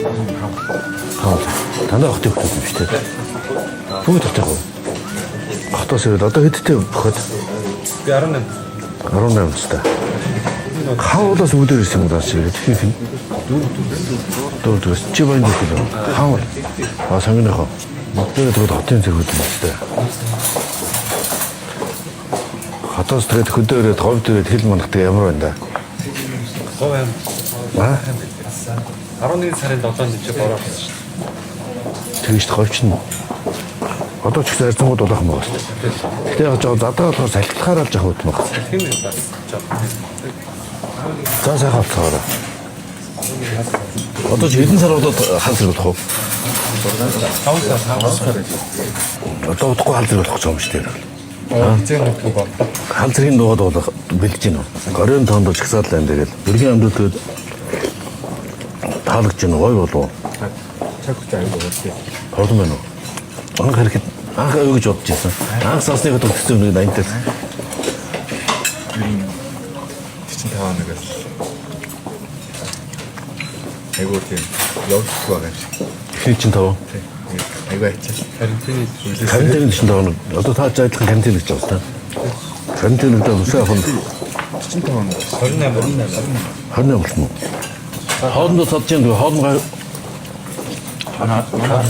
Хаал. Дандаа хотын хүмүүс юм шүү дээ. Бүгд хотын хөө. Хотоос ирээд одоо хэдтэй боход? Би 18. 18 настай. Хаалаас бүгд ирсэн юм даа чи. Хин хин. Дөрөвдүгээс чи баян дэх үү? Хаал. А сонгиныхоо. Модны тэгвэл хотын зэрэгүүд юм байна шүү. Хотоос тэгээд хөдөө ирээд говьд ирээд хэл манахдаг ямар байна да? Говь аим. Аа? 11 сарын 7-нд чи бороо болсон шүү дээ. Тэгэж говьч нь одоо ч гэсэн харьцангуй дулаахан байгаа шүү дээ. Гэтэ яг жоо задгаа болохоор салхилахаар л жоох үт баг. Салхи нь бас жоо. За сайхан болцоорой. Одоо ч хэдэн сар болоод хал зэрэг болох уу? 5 сар 5 сар. Одоо удахгүй хал зэрэг болох гэж байгаа юм шүү дээ. Зэн нүдгүй боллоо. Хал зэргийн дугаад бол бэлдэж гин үү? Горын тоонд бол жагсаал байна тэгэл. Өргийн амьд тэгээд таалагдж гин гоё болов уу? Цаг хугацаа аягүй болсон. Хоолн байна уу? Анх ирэхэд анх аюу гэж бодож байсан. Анх сансны хөтөлсөн нэг 80 дээр. Ер нь 45 хоногоос аягүй тийм явагдахгүй байгаа юм шиг. Эхний чинь тав. Тийм. Аягүй ачаал. Карантины Карантин чинь тав. Одоо та ч адилхан карантин гэж байгаа юм. Карантин гэдэг нь өсөө авах нь 45 хоног. 28. 28 болсон уу? Хоолндоо садж юм хоол гай Манай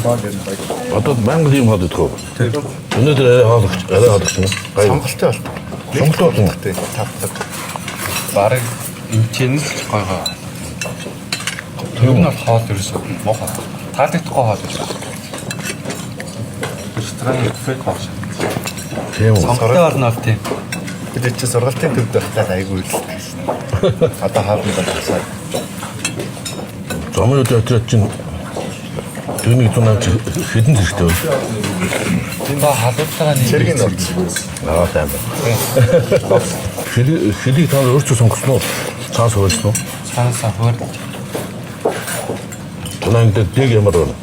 хоол ер нь гоё. одоо байнга юм хоол идэх үү? Өнөөдөр арай хоол өгч арай хоол өгч юм. Гай. Сонголттой болт. Сонголттой болсон уу? Тийм. Тавтаг. Бараг эмчэн л гой гой. Тэр нь бол хоол ерөөсөө муухай. Таалагдахгүй хоол ерөөсөө. Рестораны буфет хоол шиг. Тийм үү? Сонголттой орно бол тийм. Бид чи сургалтын төвд байхдаа аягүй үлддэг гэсэн. Одоо хоолнд тасаад. Замын өдөр отряд чинь түүний зунаа чи хэдэн зэрэгтэй вэ? Та халуудлага нэг Цэргийн орж. Аа тийм байна. Хэл хэлийг та нар өөрсдөө сонгосон уу? Цаас хуульсан уу? цаанасаа хөөр. Тунаа дээр дэг ямар байна?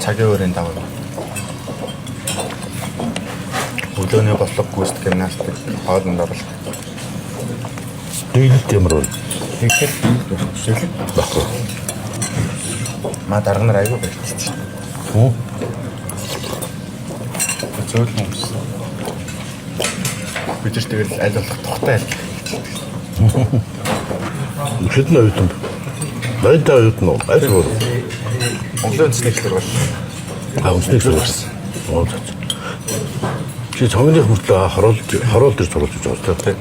Цагийн өрөөнд даваа. Өглөөний бослого гүйцэтгэх гимнастик, хоолнд оруулах. Дэглэлт ямар байна? Тэгэхээр шилэг Баггүй. ма дарга нар аягүй барьчихсан. Хөө? Зөөлөн хүмүүс. Бид нар тэгэл аль болох тухтай аль. Хэдэн оюутан? 85 оюутан уу? Аль бүр? Монголын үндэсний их сургууль. А үндэсний сургууль. Оо за. за. Чи цогных мөртлөө хороол хороол дээр сургалж байгаа тийм.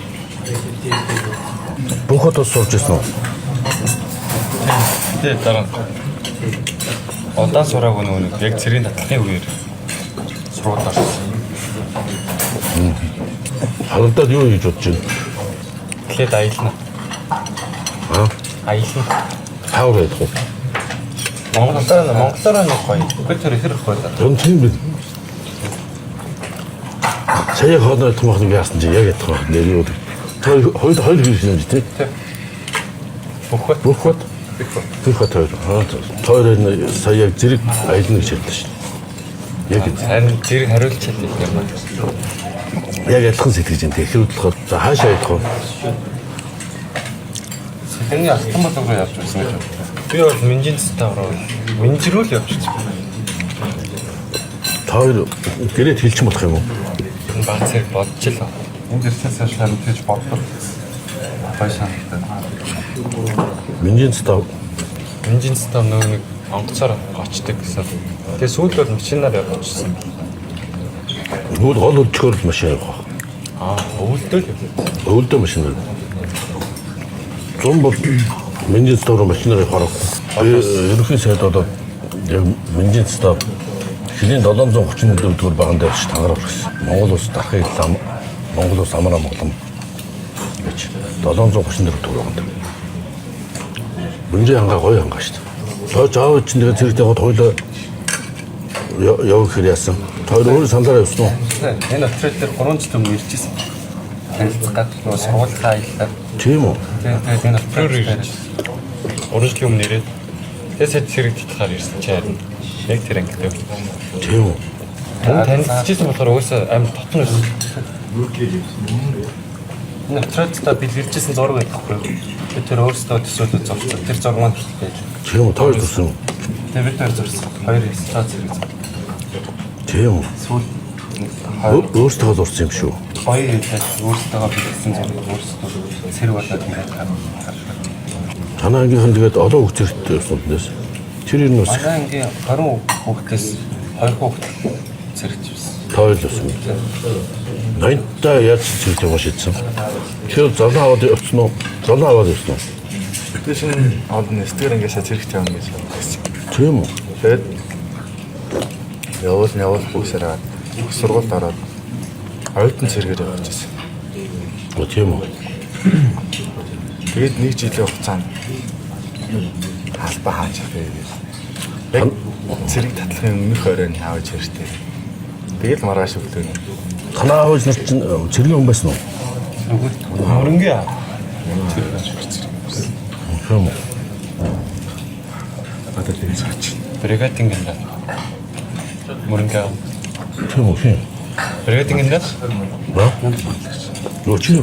Бүх хотоос сурж ирсэн үү? Тэгээ дараа удаан сураагүй нөгөө нэг яг цэргийн татлагын үеэр сургуульд орсон. Харагдаад юу хийж бодож байна? Тэгэхээр аялна. Аа? Аялна. Хавар байдаг уу? Монголоор монголоор нэг гоё. Үгүй тэр ихэр гоё да. Юм тийм би. Сая хоолой идэх мах нэг яасан чи яг ядах мах нэр юу гэдэг. Тэр хоёр хоёр хэрэг юм чи тий. Бүх Бүх хот бүх хот хоёр. Аа, Тойр энэ сая яг зэрэг аялна гэж хэллээ шин. Яг харин зэрэг хариулж чаддаг юм аа. яг адилхан сэтгэж байна. Тэгэхээр болохоор за хаашаа аялах вэ? Сэхэний алтан болог руу явж байсан гэж бодлоо. Би бол Минжин цэцтэй руу Минж рүү л явж байсан. Та хоёр гэрээт хэлчих болох юм уу? Баг зэрэг бодож л. Энд ирсээс хойш харин тэгж бодлоо. Гоё санагдав. Минжин цэцтэй Минжин цэцтэй нөгөө нэг онгоцоор очдөг гэсэн. Тэгээ сүүлд бол машинаар явж очсон. Тэгвэл гол өлчгөр л машин явах. Аа, өвөлдөө л явж. Өвөлдөө машин. Зун бол Минжин цэцтэй руу машинаар явах. Би ерөнхий сайд одоо яг Минжин цэцтэй жилийн 734 дугаар баган дээр тагаар болсон. Монгол улс дарахын лам Монгол улс амар амгалан гэж 734 дугаар баган дээр. Минжин ханга гоё ханга шүү дээ. Тойч аав чинь тэгээд зэрэгтэй яваад хоёлоо явах хэрэг яасан. Тойр өөр саналаар явсан уу? Энэ отряд дээр 3 жил өмнө ирж исэн. Танилцах гад нөгөө сургуулийнхаа аяллаар. Тийм үү? Тэгээд тэгээд энэ отряд ирж. 3 жилийн өмнө ирээд тэгээд сая цэрэг татахаар ирсэн чи харин яг тэр ангид байв. Тийм үү? Тань танилцчихсан болохоор угаасаа амар дотно байсан. Натрацта бэлгэлжсэн зураг байдаг хгүй. Би тэр өөрсдөө төсөөлөд зурсан. Тэр зураг маань хүртэл байлаа. Тийм үү? Тоо зурсан юм. Тэгээ бид хоёр зурсан. Хоёр ястаа зэрэг зурсан. Тийм үү? Сүүл Өөрсдөө зурсан юм шүү. Гоё хэлээд өөрсдөө бэлгэлсэн зураг өөрсдөө цэрэг болоод ингээд харах. Танаа ангийнхан тэгээд олон хүүхд зэрэгтэй явсан тэндээс. Тэр ер нь бас Манай ангийн 20 хүүхдээс 2 хүүхд цэрэгч байсан. тоо л байсан. 80-та яаж цэрэг яваа шийдсэн. Тэр золоо аваад явсан уу? Золоо аваад явсан уу? Би шинэ онд нэстгэр ангиасаа цэрэгт явна гэж бодсон. Тийм үү? Тэгээд явуул нь явуулахгүй гэсээр их сургуульд ороод оюутан цэргээр явж байсан. Оо тийм үү? Тэгээд нэг жилийн хугацаанд албаа хааж авъя гэж. Яг цэрэг татлахын өмнөх оройн аавч хэртэй. Тэгэл маргааш өглөө нь. Танаа аав нар чинь цэргийн хүн байсан уу? Мөрөнгийн аав. Тийм үү? Одоо тэгж хаач. Бригадын генерал. Мөрөнгийн аав. Тийм үү? Тийм. Бригадын генерал? Ба? Юу чи?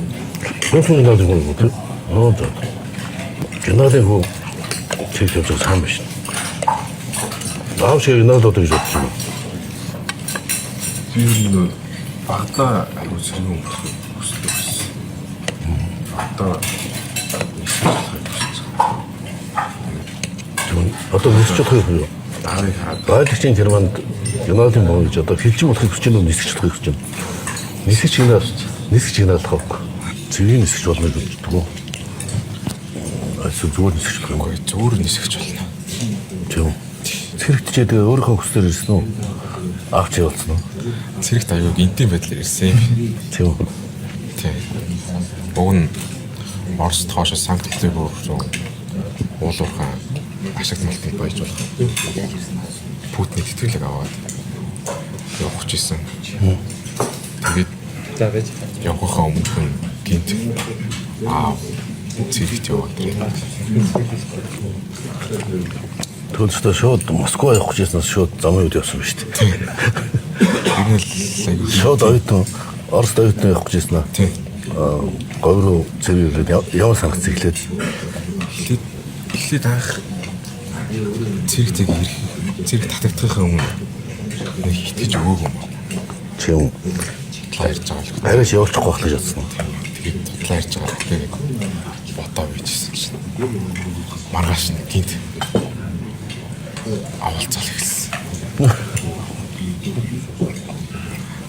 Хөөсөн генералын хүн үү? Оо за. Генералын хүн цэрэг явж байгаа сайн биш. Аав шиг генерал одоо гэж бодсон юм. Би ер нь багадаа аягүй цэргийн хүн болохыг хүсдэг байсан. Одоо нисэх хүсэж Тийм. Одоо нисэж чадах юм юу? байгаа. Аавыг хараад Байгуулагчийн Германд генералын боо гэж одоо хилчин болохыг хүсэж байна уу, нисгч болохыг хүсэж байна? Нисгч генерал, нисгч генерал болох. Цэргийн нисгч болно гэж боддог уу? Эсвэл зүгээр нисгч болох юм уу? үгүй зүгээр нисгэж болно. Тийм. Цэрэгт чи тэгээ өөрийнхөө хүслээр ирсэн үү? Аавч явуулсан уу? Цэрэгт аягүй гинтийн байдлаар ирсэн юм. Тийм үү? Тийм. Уг нь Оросд хоошо Санкт Петербург руу уул уурхай ашигт малтанд баяж болох. Путиний тэтгэлэг аваад явах гэж исэн. Тэгээд За байж. явахынхаа өмнөхөн гинт аав цэрэгт яваад ирээ. Тэгвэл өстө шууд Москва явах гэж ирснээс шууд замын үед явсан ба шүү дээ. Ер нь л аягүй Шууд оюутан Оросд оюутан явах гэж ирсэн аа. Тийм. Говь руу цэрэг ирээд яваа санагц эхлээд Эхлээд эхлээд анх цэрэгтэйг ирэх цэрэг татагдахынхаа өмнө нэг итгэж өгөөгүй юм. тийм үү? Судлаа ярьж байгаа л. Арайч явуулчихгүй байх гэж бодсон. Тэгээд судлаа ярьж байгаа л тэгээд бодоо bijсэн чинь. Маргааш нь гинт авалцаал эхэлсэн.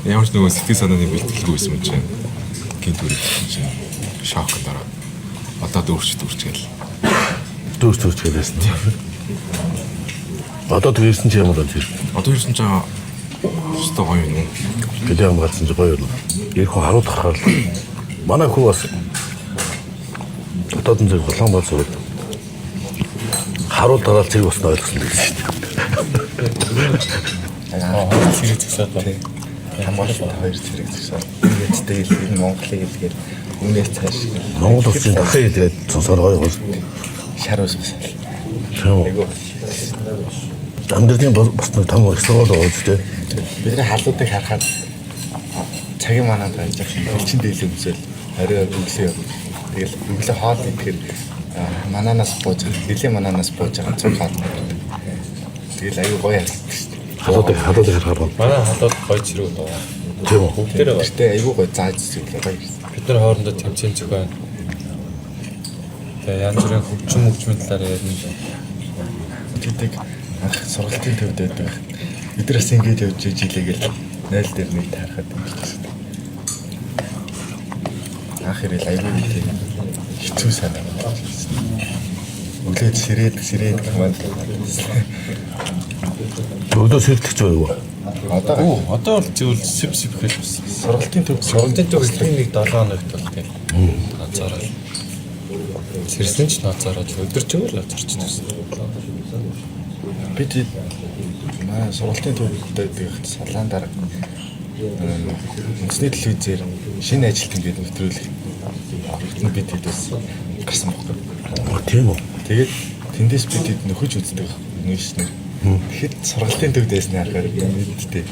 Ямар ч нөгөө сэтгэл санааны бэлтгэлгүй байсан юм чинь гинт үргэлжлэн чинь шоконд ороод одоо дүүрч дүүрч гээл. Дүүрч дүүрч гэлээсэн. Одоо тэр ирсэн чи ямар байна тэр? Одоо ирсэн чинь өстой гоё юм уу? Гэлээ хамгаалсан чи гоё юм. Ирэх хүн харуул гарахаар л манай хүү бас дотоодын зэрэг улаан бол сураад харуул дараал зэрэг уснаа ойлгосон гэсэн шүү дээ. Цэрэг згсээд байна. Хамгаалалт хоёр цэрэг згсээд. Ингээд тэгэл энэ Монголыг илгээд өмнөөс цааш. Монгол улсын дахин хэлгээд сонсоор гоё гоё. Шар ус бас. Тийм үү? Айгу. Амьдралын бас нэг том их сургууль байгаа үстэй. Бидний халуудыг харахад цагийн мананд байж байгаа элчин дээлээ өмсөөл орой өглөө. Тэгэл өглөө хоол идэхээр манаанаас бууж байгаа. Нэлийн манаанаас бууж байгаа цуг хоол байдаг. Тэгэл аюу гоё харагддаг шүү дээ. Халуудыг халуудыг харахаар байна. Манай халууд гоё цэрэг байгаа. Тийм үү? Бүгдээрээ гоё. Тэртээ аюу гоё зааж зүглээ гоё ирсэн. Бид нар хоорондоо тэмцээн зохион. Тэгээ янз бүрийн хөгжим хөгжмийн талаар ярина. Тэдэг анх сургалтын төвд байдаг. Бид нар бас ингэж явж жилээгээл 0 дээр нэг таархад юм шиг шүү дээ. Анх ирэл аюу тийм хэцүү санаа байна. Өглөө сэрээд сэрээд гэх маань. Өглөө сэрдлэх юу вэ? Одоо Оо, одоо бол зөв сэп сэп хэл бас. сургалтын төв Сургалтын төгслийн нэг 7 хоногт бол тийм ноцоорол. Сэрсэн ч ноцоорол, өдөржингөө л ноцорч байсан. бид манай сургалтын төвд байдаг салаан дарга үндэсний телевизээр шинэ ажилтан гэдэг нэвтрүүлэг орогдсон бид хэд бас гарсан байхгүй. Тийм үү? Тэгээд тэндээс бид хэд нөхөж үздэг нөөшнөр. Тэгэхэд сургалтын төвд байсны харахаар мэдтэй.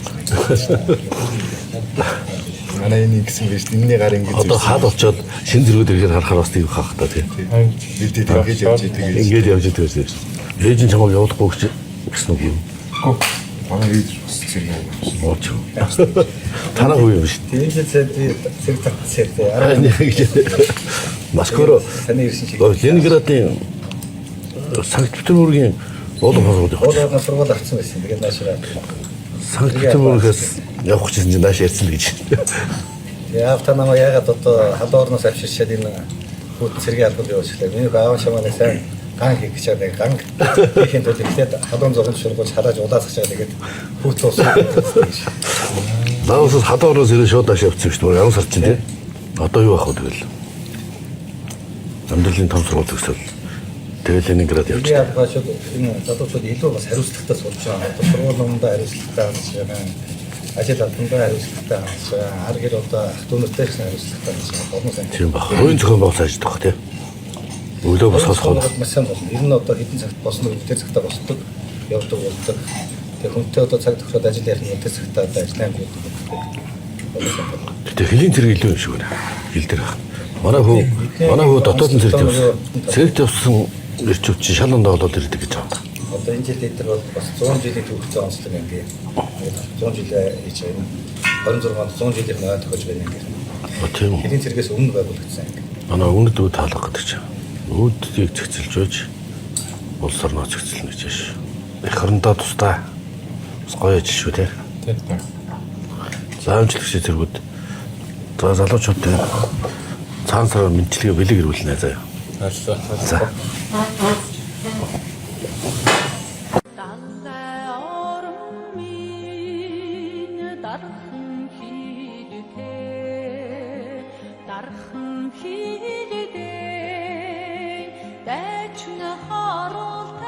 Манай энэ ингэсэн биш. Энэний гар ингэж Одоо хад болчоод шин зэргүүд ирэхээр харахаар бас тийм хах та тий. Бид ингэж явж идэг. Ингээд явж идэг гэсэн. Ээж нь чамайг явуулахгүй гэж гэсэн үг юм. Үгүй. Манай ээж бас зэрэг юм. Ууч. Танаа хүү юм шүү. Тийм л зэрэг татсан тий. дээ. Москва руу Таны ирсэн шиг. Ленинградын Санкт Петербургийн уулын сургууль явах. Уулын сургууль авсан байсан. Тэгээд наашаа. Санкт Петербургээс явах гэсэн чинь нааш ярьсан л гэж. Яав та намайг яагаад одоо халуун орноос авчирчаад энэ хүүтэн цэргийн албанд явуулчихлаа. Миний аав чамаа нэг сайн ган хийх гэж байгаа. Ган хийхин тулд эхлээд халуун зогсож шургуулж халааж улаасгаж байгаа. Тэгээд хүүтэн ус гэж. Наасаас халуун орноос ирээ шууд нааш явчихсан шүү дээ. 10 сар чинь тий. Одоо юу ах вэ тэгэл. Амьдралын том сургууль төгсөөл. Тэгэл Ленинград явж. Цэргийн албаачууд энэ залуучууд илүү бас хариуцлагатай сурч байгаа. Одоо сургууль номдоо хариуцлагатай хандж байгаа. Ажил албандаа хариуцлагатай хандж байгаа. Ар гэр одоо ах дүү нартай гэсэн хариуцлагатай хандж байгаа. Олон сайн. Тийм баг. Хувийн зохион байгуулалт ажилладаг бах тий. Өглөө босгоос хол. Маш сайн болно. Ер нь одоо хэдэн цагт босно гэдэг тэр цагтаа босдог, явдаг, болдог. Тэгээ хүнтэй одоо цаг тохироод ажил ярих нь тэр цагтаа одоо ажиллаа гэдэг. Олон сайн болно. Гэтэ хөлийн цэрэг илүү юм шиг байна. Хил дээр байх. Манай хүү манай хүү дотоод нь цэрэгт явсан. Цэрэгт явсан эрчүүд чинь шал ондоо болоод ирдэг гэж байна. Одоо энэ жил эдгээр бол бас 100 жилийн түүхтэй онцлог анги. 100 жилээ хийж байгаа. 26 онд 100 жилийн ой тохиож байна анги. О тийм үү. Хөлийн цэргээс өмнө байгуулагдсан анги. Манай өмнөд үүд таалга гэдэг чинь. Үүдийг зэгцэлж байж улс орноо зэгцэлнэ гэж шээ. Эх орондоо тусдаа бас гоё ажил шүү те. Тийм. За амжилтгч зэргүүд. За залуучууд те. Цагаан сараар мэндчилгээ бэлэг ирүүлнэ заяа. Баярлалаа. За. Далай орон минь дархан хийлтэй дархан хийлтэй дайчин харуултай.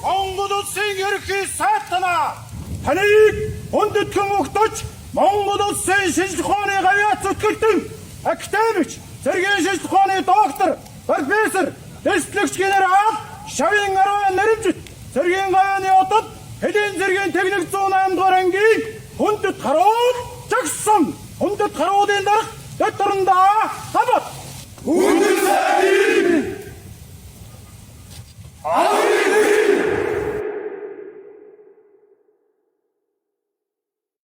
Монгол улсын ерөнхий сайтнаа таныг хүндэтгэн өгдөж Монгол улсын шинжлэх ухааны гавьяат зүтгэлтэн академик цэргийн шинжлэх ухааны доктор профессор дэслэгч генерал Шавын 10 нэрэмжит цэргийн гавьяаны одод хөлийн цэргийн техник 108 дугаар ангийн хүндэт харуул жагсан хүндэт харуулын дарга дэд орондоо хабат.